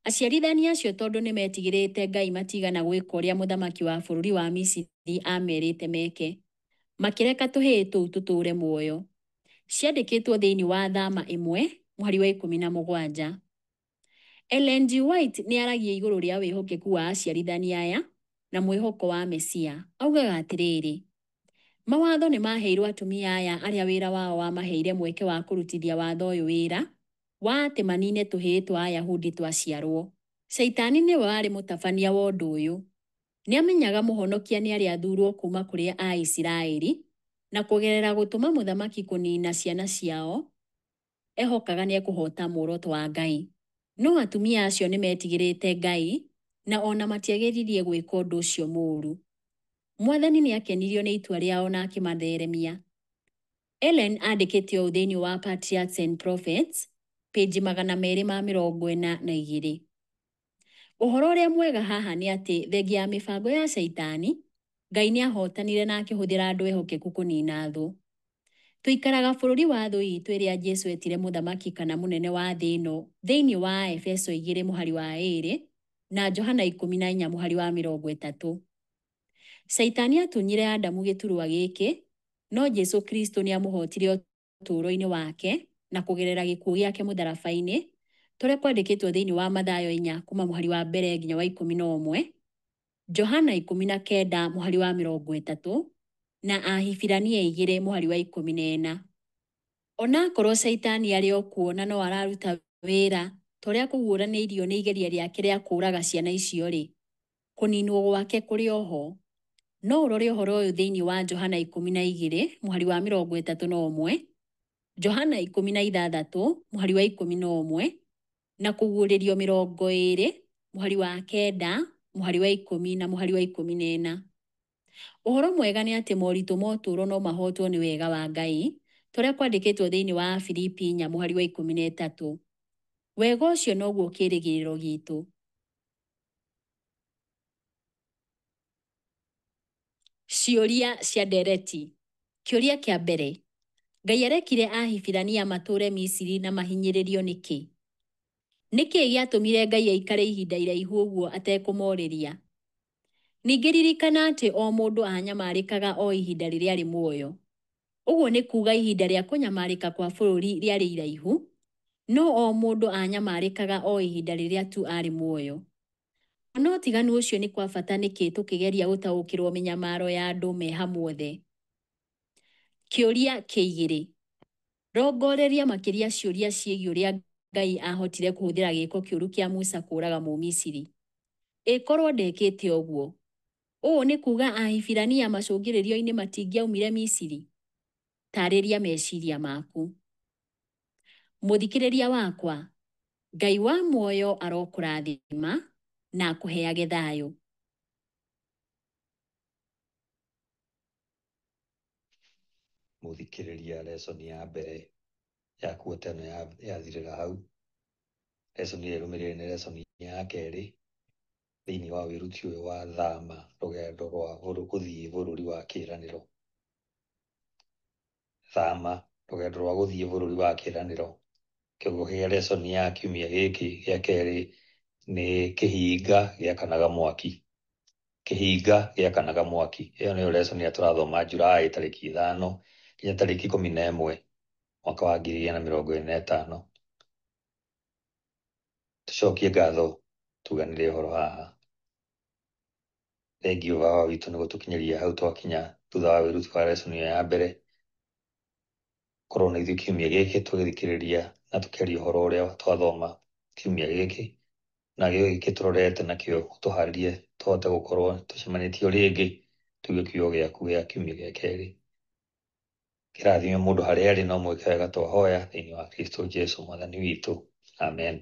aciarithania acio tondũ nĩ metigĩrĩte Ngai matigana gwĩka ũrĩa mũthamaki wa bũrũri wa Misiri aamerĩte meke, makĩreka tũhĩĩ tũu tũtũũre muoyo. Ciandĩkĩtwo thĩinĩ wa Thama 1 mũhari wa 17. Ellen G. White nĩ aragia igũrũ rĩa wĩhokeku wa aciarithania aya na mwĩhoko wa Mesia. Augaga atĩrĩrĩ, mawatho nĩ maheirwo atumia aya arĩa wĩra wao wamaheire mweke wa kũrutithia watho ũyũ wĩra wa atĩ manine tũhĩĩ twa Ayahudi twaciarwo. Caitani nĩwe warĩ mũtabania wa ũndũ ũyũ. Nĩ amenyaga mũhonokia nĩ arĩ athuurwo kuuma kũrĩ Aisiraeli, na kũgerera gũtũma mũthamaki kũniina ciana ciao, ehokaga nĩ ekũhoota muoroto wa Ngai. No atumia acio nĩ metigĩrĩte Ngai na o na matiageririe gwĩka ũndũ ũcio mũũru. Mwathani nĩ akenirio nĩ itua rĩao na akĩmatheremia. Ellen andĩkĩte ũũ thĩinĩ wa Patriarchs and Prophets, page 242. Ũhoro ũrĩa mwega haha nĩ atĩ thengia ya mĩbango ya Shaitani, Ngai nĩ ahotanire na akĩhũthĩra andũ ehokeku kũniina thũ. Tũikaraga bũrũri wa thũ itũ ĩrĩa Jesu etire mũthamaki kana mũnene wa thĩ ĩno thĩinĩ wa Efeso 2 mũhari wa 2 na Johana 14 mũhari wa 30. Shaitani atunyire Adamu gĩturwa gĩkĩ, no Jesu Kristo nĩ amũhotire ũtũũro-inĩ wake na kũgerera gĩkuũ gĩake mũtharaba-inĩ, tũrĩa kwandĩkĩtwo thĩinĩ wa Mathayo 4 kuma mũhari wa mbere nginya wa 11, Johana 19 mũhari wa 30 na Ahibirania 2 mũhari wa 14. Onakorwo Shaitani arĩ o kuo na no araruta wĩra ta ũrĩa kũguũranĩirio nĩ igeria rĩake rĩa kũũraga ciana icio rĩ, kũninwo gwake kũrĩ o ho. No ũrore ũhoro ũyũ thĩinĩ wa Johana 12 mũhari wa 31, Johana 16 mũhari wa 11 na kũguũrĩrio 20 mũhari wa 9, mũhari wa 10 na mũhari wa 14. Ũhoro mwega nĩ atĩ moritũ ma ũtũũro no mahotwo nĩ wega wa Ngai, ta ũrĩa kwandĩkĩtwo thĩinĩ wa Afilipi 4 mũhari wa 13. Wega ũcio noguo kĩĩrĩgĩrĩro gitũ. Ciũria cia ndereti. Kĩũria kĩa mbere, Ngai arekire Ahibirania matũũre Misiri na mahinyĩrĩrio nĩkĩ? Nĩ kĩĩ gĩatũmire Ngai aikare ihinda iraihu ũguo atekũmorĩria? Ningĩ ririkana atĩ o mũndũ anyamarĩkaga o ihinda rĩrĩa arĩ muoyo. Ũguo nĩ kuuga ihinda rĩa kũnyamarĩka kwa bũrũri rĩarĩ iraihu, no o mũndũ anyamarĩkaga o ihinda rĩrĩa tu arĩ muoyo. Ona ũtiganu ũcio nĩ kwa bata nĩkĩ tũkĩgeria gũtaũkĩrũo mĩnyamaro ya andũ me hamwe othe? Kĩũria kĩa igĩrĩ. Rongoreria makĩria ciũria ciĩgiĩ ũrĩa Ngai ahotire kũhũthĩra gĩĩko kĩũru kĩa Musa kũũraga Mũmisiri. Ĩkorwo ndekĩte ũguo, ũũ nĩ kuuga Ahibirania macũngĩrĩrio-inĩ matingĩaumire Misiri? Taarĩria meciria maku. Mũthikĩrĩria wakwa, Ngai wa muoyo arokũrathima na akũheage thayũ. Mũthikĩrĩria lesson ya mbere ya kuota ĩno yathirĩra hau. Lesson ĩrĩa ĩrũmĩrĩire nĩ lesson ya kerĩ thĩinĩ wa wĩruti ũyũ wa thama rũgendo rwa gũthiĩ bũrũri wa kĩĩranĩro. Thama rũgendo rwa gũthiĩ bũrũri wa kĩĩranĩro. Kĩongo kĩa lesson ya kiumia gĩkĩ gĩa kerĩ nĩ kĩhinga gĩakanaga mwaki. Kĩhinga gĩakanaga mwaki. Ĩyo nĩyo lesson ĩrĩa tũrathoma Julaĩ tarĩki 5 nginya tarĩki 11 mwaka wa 2025. Tũcokie ngatho tuganĩre ũhoro haha. Thengiũ baba witũ nĩ gũtũkinyĩria hau twakinya thutha wa wĩruti wa lesson ĩyo ya mbere. Korwo na ithuĩ kiumia gĩkĩ tũgĩthikĩrĩria na tũkĩaria ũhoro ũrĩa twathoma kiumia gĩkĩ na gĩkĩ tũrorete nakĩo tũharĩrie tũhote gũkorwo tũcemanĩtio rĩngĩ tuge kiugo gĩaku gĩa kiumia gĩa kerĩ. Kĩrathime mũndũ harĩa arĩ no mwĩke wega twahoya thĩinĩ wa Kristo Jesu mwathani witũ. Amen.